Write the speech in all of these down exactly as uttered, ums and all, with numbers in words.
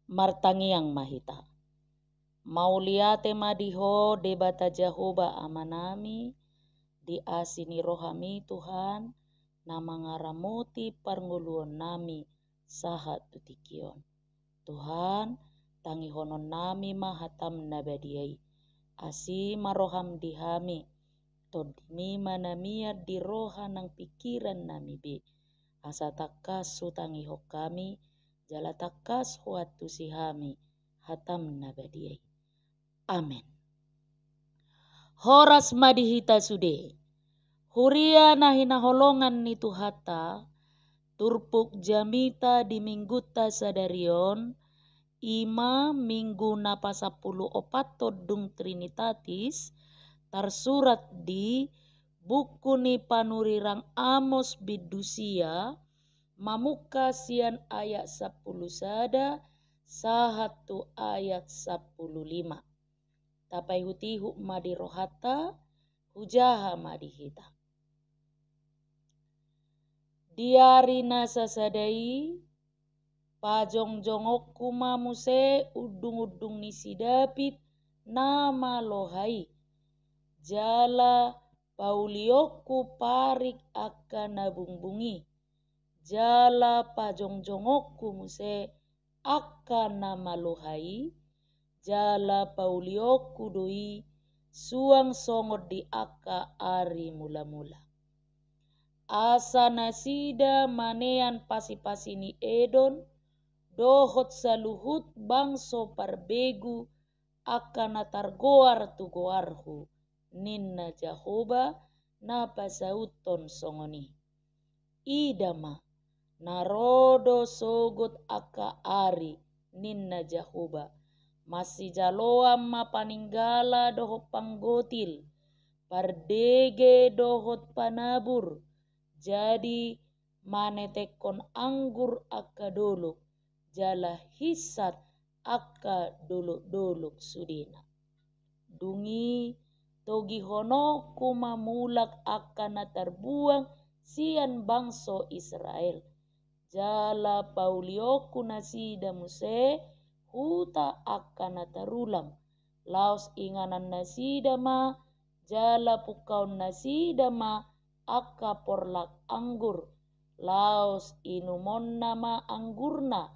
Martangiang ma hita. Mauliate ma di Ho Debata Jahowa Amanami, di asi ni rohami Tuhan, na mangaramoti parngoluonnami sahat tu tingki on. Tuhan, tangihononnami ma hataM na badia i. Asi ma rohaM di hami, TondiMi ma na mian di roha nang pingkirannami be. Asa tangkas hutangihon hami, jala tangkas huantusi hami hataM na badia i. Amen. Horas ma di hita sude. Huria na hinaholongan ni Tuhanta, turpuk jamita di minggunta sadari on, i ma minggu na pasampulu opat dung Trinitatis, tarsurat di buku ni panurirang Amos bindu sia, mamungka sian ayat sampulu sada sahat tu ayat sampulu lima. Tapaihutihut ma di rohanta, hujaha ma di hita. Di ari na sasada i, pajongjongonku ma muse undungundung ni si Daud na maloha i, jala paulionku parik angka na bungbung i, jala pajongjongonku muse angka na maloha i, jala paulionku do i suang songon di angka ari mulamula. Asa nasida manean pasipasi ni Edom, dohot saluhut bangso parbegu angka na targoar tu goarhu, ninna Jahowa, na pasauthon songon i. Ida ma, na ro do sogot angka ari, ninna Jahowa, masijaloan ma paninggala dohot panggotil, pardege dohot panabur, jadi manetekkon anggur angka dolok, jala hinsat angka dolokdolok sudena. Dung i togihononku ma mulak angka na tarbuang sian bangso Israel, jala paulionku nasida muse huta angka na tarulam, laos inganan nasida ma, jala pungkaon nasida ma angka porlak anggur, laos inumonna ma anggurna,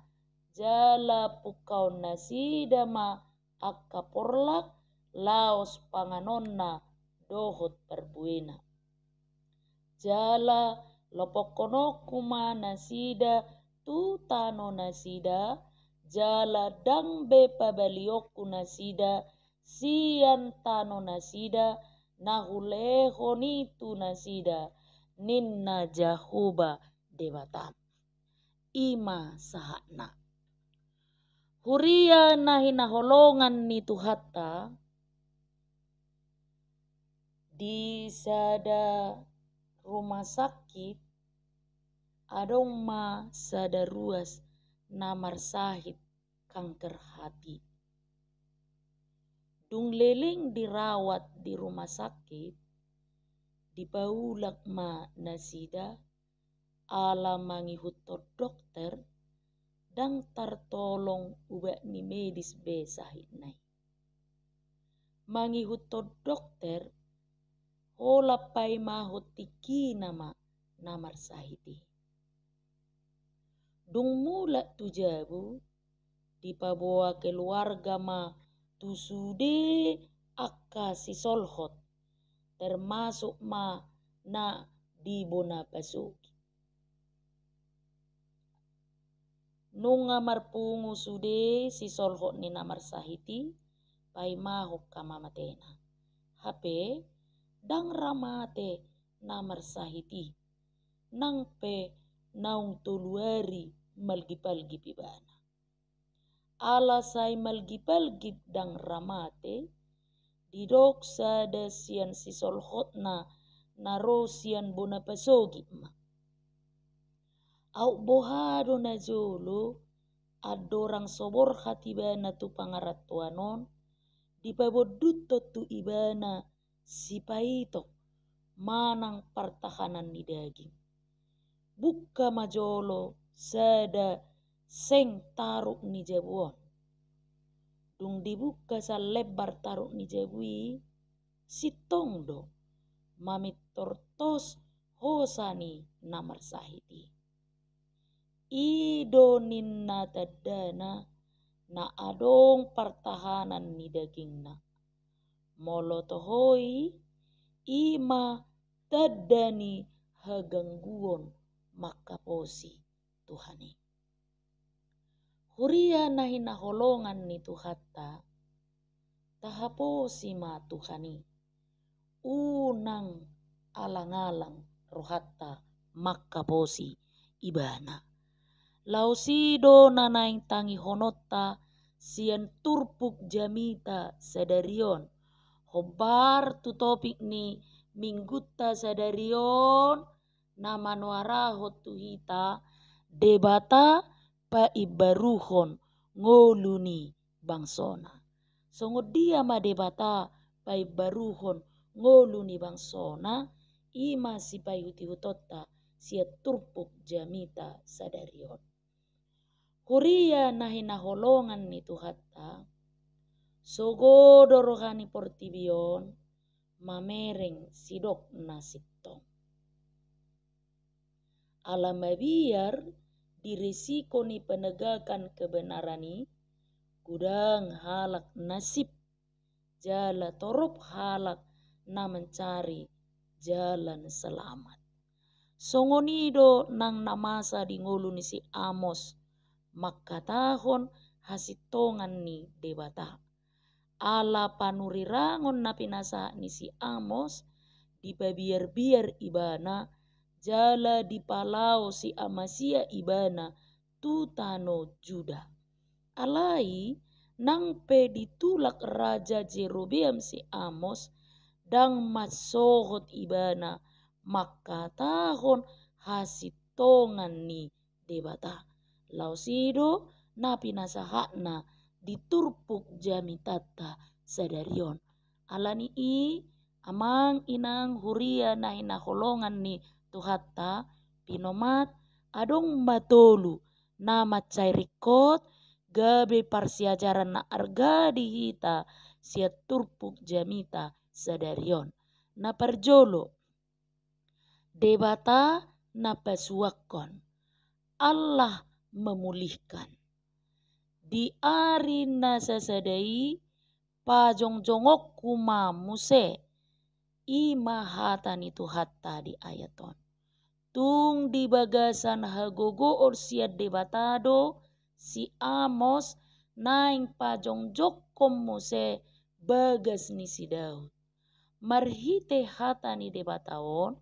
jala pungkaon nasida ma angka porlak, laos panganonna dohot parbuena. Jala lopokhononku ma nasida tu tano nasida, jala ndang be pabalionku nasida sian tano nasida na hulehon i tu nasida, ninna Jahowa Debatam. I ma sahatna. Huria na hinaholongan ni Tuhanta, di sada rumah sakit, adong ma sada ruas na marsahit kanker hati. Dung leleng dirawat di rumah sakit, dipaulak ma nasida, ala mangihuthon dokter, ndang tartolong ubat ni medis be sahitna i. Mangihuthon dokter, holan paimahon tingkina ma na marsahit i. Dung mulak tu jabu, dipaboa keluarga ma tu sude angka sisolhot, termasuk ma na di bona pasogit. Nunga marpungu sude sisolhot ni na marsahit i, paimahon hamamatena. Hape, ndang ra mate na marsahit i, nang pe naung tolu ari malgipalgip ibana. Ala sai malgipalgip ndang ra mate, didok sada sian sisolhotna na ro sian bona pasogit ma: Aut boha do najolo andorang so borhat ibana tu pangarantoan on, dipabondut tu ibana sipaitong manang partahanan ni daging. Bungka ma jolo sada seng taruk ni jabu on. Dung dibuka sian lembar taruk ni jabu i, sintong do mamintor tos hosa ni na marsahit i. I do ninna tandana na adong partahanan ni dagingna. Molo toho i, i ma tanda ni hagangguon mangkaposi Tuhan i. Huria na hinaholongan ni Tuhanta, tahaposi ma Tuhan i. Unang alang-alang rohanta mangkaposi Ibana. Laos i do na naeng tangihononta sian turpuk jamita sadari on. Hombar tu topik ni minggunta sadari on, na manuarahon tu hita Debata paimbaruhon ngolu ni bangsona. Songon dia ma Debata paimbaruhon ngolu ni bangsona, i ma sipaihut-ihutonta sian turpuk jamita sadari on. Huria na hinaholongan ni Tuhanta, sogo do roha ni portibi on mamereng sidok na sintong. Ala mabiar di risiko ni penegakan kebenaran i, godang halak na sip, jala torop halak na mencari jalan selamat. Songon i do nang na masa di ngolu ni si Amos, mangkatahon hasintongan ni Debata. Ala panurirangon na pinasahat ni si Amos, dipabiar-biar ibana, jala dipalaho si Amasia ibana tu tano Juda. Alai, nang pe ditulak Raja Jerobeam si Amos, ndang mansohot ibana mangkatahon hasintongan ni Debata. Laos i do na pinasahatna di turpuk jamitanta sadari on. Ala ni i, amang inang huria na hinaholongan ni Tuhanta, pinomat adong ma tolu na mansai ringkot gabe parsiajaran na arga di hita sian turpuk jamita sadari on. Na parjolo, Debata na pasuangkon, Allah memulihkan. Di ari na sasada i pajongjongonku ma muse, i ma hata ni Tuhanta di ayat on. Tung di bagasan hagogoon sian Debata do si Amos naeng pajongjongkon muse bagas ni si Daud. Marhite hata ni Debata on,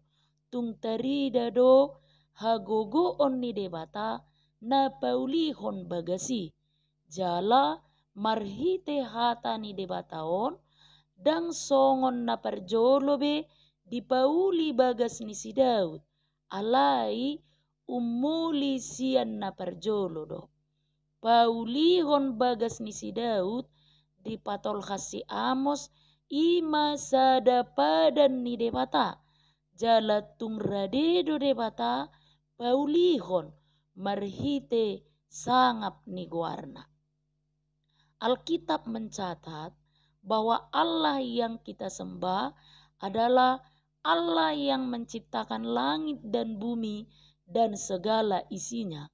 tung tarida do hagogoon ni Debata na paulihon bagas i. Jala marhite hata ni Debata on, ndang songon na parjolo be dipauli bagas ni si Daud, alai ummuli sian na parjolo do. Paulihon bagas ni si Daud dipatolhas si Amos, i ma sada padan ni Debata, jala tung rade do Debata paulihon marhite sangap ni goarna. Alkitab mencatat bahwa Allah yang kita sembah adalah Allah yang menciptakan langit dan bumi dan segala isinya.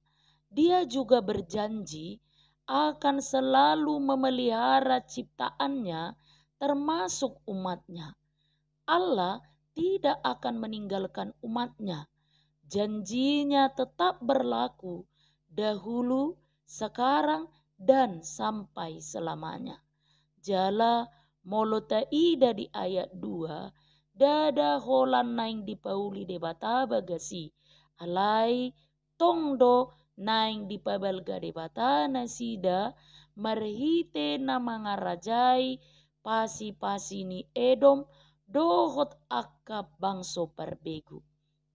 Dia juga berjanji akan selalu memelihara ciptaannya, termasuk umatnya. Allah tidak akan meninggalkan umatnya. Janjinya tetap berlaku, dahulu, sekarang, dan sampai selamanya. Jala molo taida di ayat dua, ndada holan naeng dipauli Debata bagas i, alai tong do naeng dipabalga Debata nasida marhite na mangarajai pasipasi ni Edom dohot angka bangso parbegu.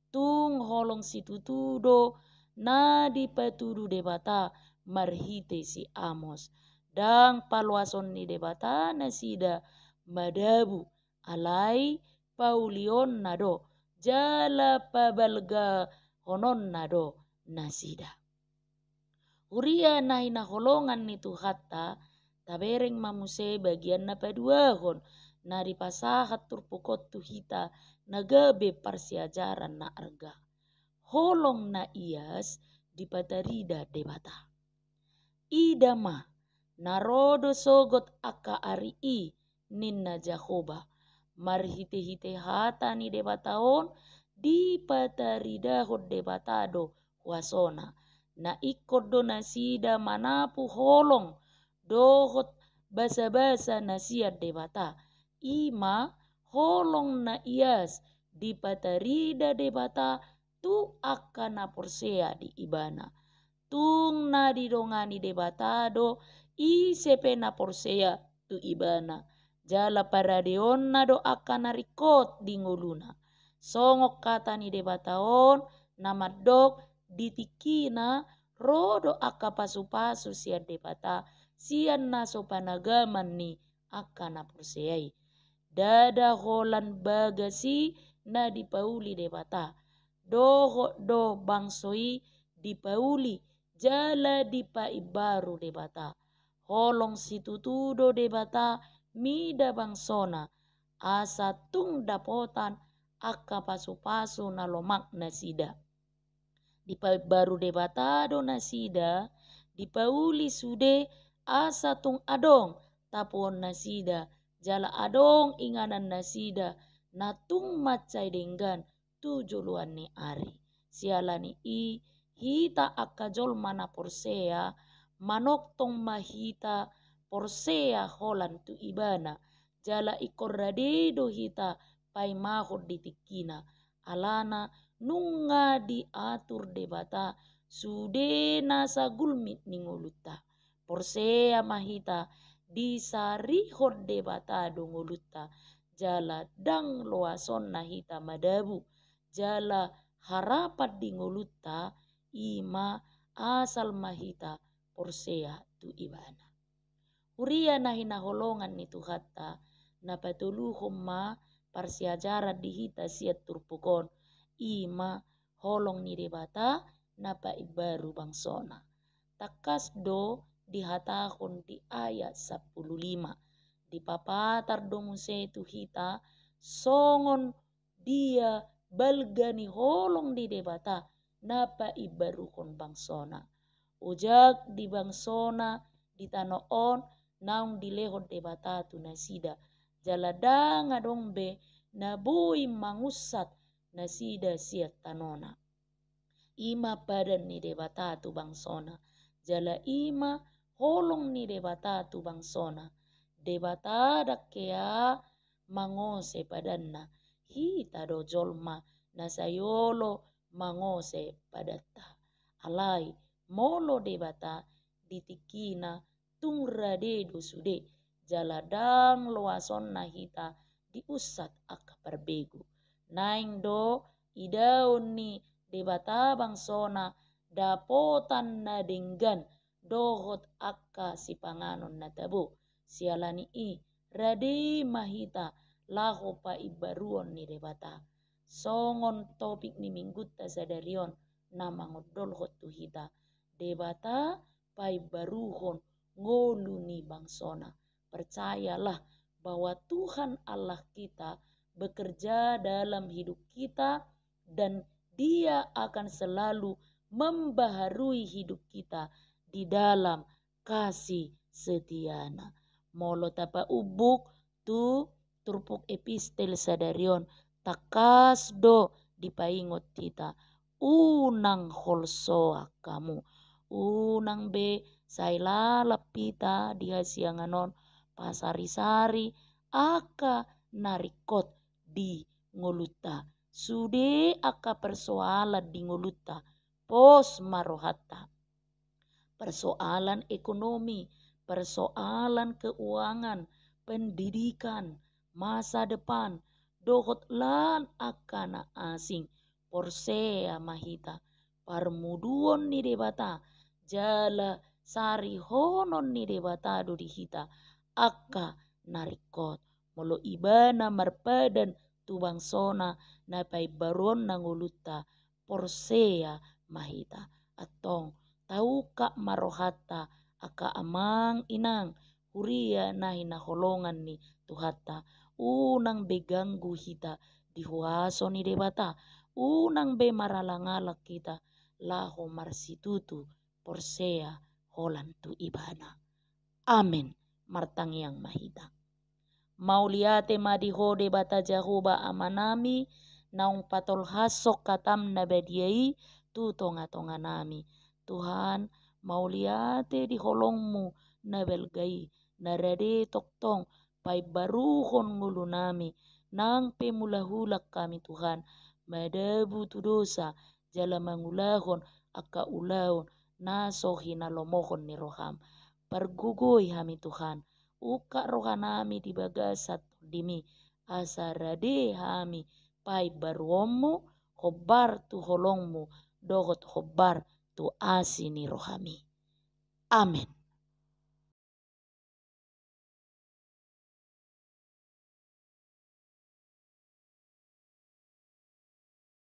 Tung holong situtu do na dipatudu Debata marhite si Amos. Ndang paloason ni Debata nasida madabu, alai paulionna do, jala pabalgahononna do nasida. Huria na hinaholongan ni Tuhanta, tabereng ma muse bagian na paduahon, na dipasahat turpuk on tu hita, na gabe parsiajaran na arga. Holong na ias dipatarida Debata. Ida ma, na ro do sogot angka ari i, ninna Jahowa. Marhitehite hata ni Debata on, dipataridahon Debata do huasona. Na ingkon do nasida manapu holong dohot basabasa na sian Debata. I ma holong na ias dipatarida Debata tu angka na porsea di Ibana. Tung na didongani Debata do ise pe na porsea tu Ibana. Jala paradeonna do angka na ringkot di ngoluna. Songon hata ni Debata on na mandok, di tingkina ro do angka pasupasu sian Debata, sian na so panagaman ni angka na porsea i. Ndada holan bagas i na dipauli Debata. Dohot do bangso i dipauli jala dipaimbaru Debata. Holong situtu do Debata mida bangsona, asa tung dapotan angka pasupasu na lomak nasida. Dipaimbaru Debata do nasida, dipauli sude asa tung adong tapuon nasida, jala adong inganan nasida, na tung mansai denggan tu joloan ni ari. Siala ni i, hita angka jolma na porsea, manongtong ma hita porsea holan tu Ibana, jala ingkon rade do hita paimahon di tingkina. Alana nunga diatur Debata sude nasa gulmit ni ngolunta. Porsea ma hita, disarihon Debata do ngolunta, jala ndang loasonna hita madabu, jala harapan di ngolunta, i ma asal ma hita porsea tu Ibana. Huria na hinaholongan ni Tuhanta, na patoluhon ma parsiajaran di hita sian turpuk on, i ma holong ni Debata na paimbaru bangsona. Tangkas do dihatahon di ayat sampulu lima. Dipapatar do muse tu hita songon dia balga ni holong ni Debata na paimbaruhon bangsona. Ojak di bangsona di tano on naung dilehon Debata tu nasida, jala ndang adong be na boi mangunsat nasida sian tanona. I ma padan ni Debata tu bangsona, jala i ma holong ni Debata tu bangsona. Debata ndang hea mangose padanna, hita do jolma na sai olo mangose padanta. Alai molo Debata, di tingkina tung rade do sude, jala ndang loasonna hita diunsat angka parbegu. Naeng do idaon ni Debata bangsona dapotan na denggan dohot angka sipanganon na tabo. Siala ni i, rade ma hita laho paimbaruon ni Debata. Songon topik ni minggunta sadari on na mangondolhon tu hita, Debata paimbaruhon ngolu ni bangsona. Percayalah bahwa Tuhan Allah kita bekerja dalam hidup kita dan Dia akan selalu membaharui hidup kita di dalam kasih setia-Nya. Molo tapaumbuk tu turpuk epistel sadari on, tangkas do dipaingot hita, unang holsoan hamu. Unang be sai lalap hita di hasiangan on pasari-sari angka na ringkot di ngolunta. Sude angka persoalan di ngolunta, pos ma rohanta. Persoalan ekonomi, persoalan keuangan, pendidikan, masa depan, dohot lan angka na asing, porsea ma hita. Parmuduon ni Debata, jala sarihonon ni Debata do di hita angka na ringkot. Molo Ibana marpadan tu bangsona na paimbaruonna ngolunta, porsea ma hita. Antong, Taungkap ma rohanta angka amang inang huria na hinaholongan ni Tuhanta. Unang be ganggu hita di huaso ni Debata. Unang be maralangalang hita laho marsitutu porsea holan tu Ibana. Amen. Martangiang ma hita. Mauliate ma di Ho Debata Jahowa Amanami, naung patolhashon hataM na badia i tu tongatonganami. Tuhan, mauliate di holongMu na balga i, na rade tongtong paimbaruhon ngolunami, nang pe mulahula hami Tuhan, madabu tu dosa, jala mangulahon angka ulaon na so hinalomohon ni rohaM. Pargogoi hami Tuhan, ungkap rohanami di bagasan TondiMi, asa rade hami paimbaruonMu, hombar tu holongMu, dohot hombar tu asi ni rohaMi. Amen.